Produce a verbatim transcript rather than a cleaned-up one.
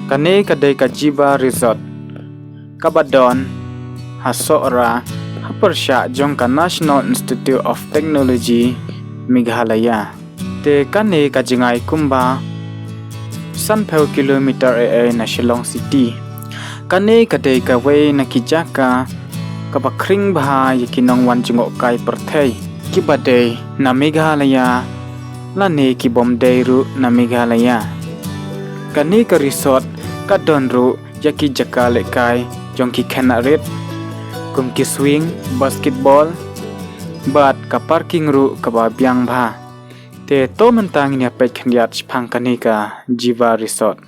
Kane ka dei ka Jiva Resort, kaba don ha Sohra, ha pyrshah jong ka National Institute of Technology, Meghalaya. Te kane ka jngai kumba sanphew kilometer ei ei na Shillong City. Kane ka dei kawei na ki jaka kaba khring bha ïa ki nongwan jngohkai pyrthei, kiba dei na Meghalaya lane ki bym dei ruh na Meghalaya. Kane ka resort ka don ruh ïa ki jaka lehkai jong ki khynnah rit, kum ki swing, basketball, bad ka parking ruh kaba biang bha. Te to mynta ngin ïa peit khyndiat shaphang kane ka Jiva Resort.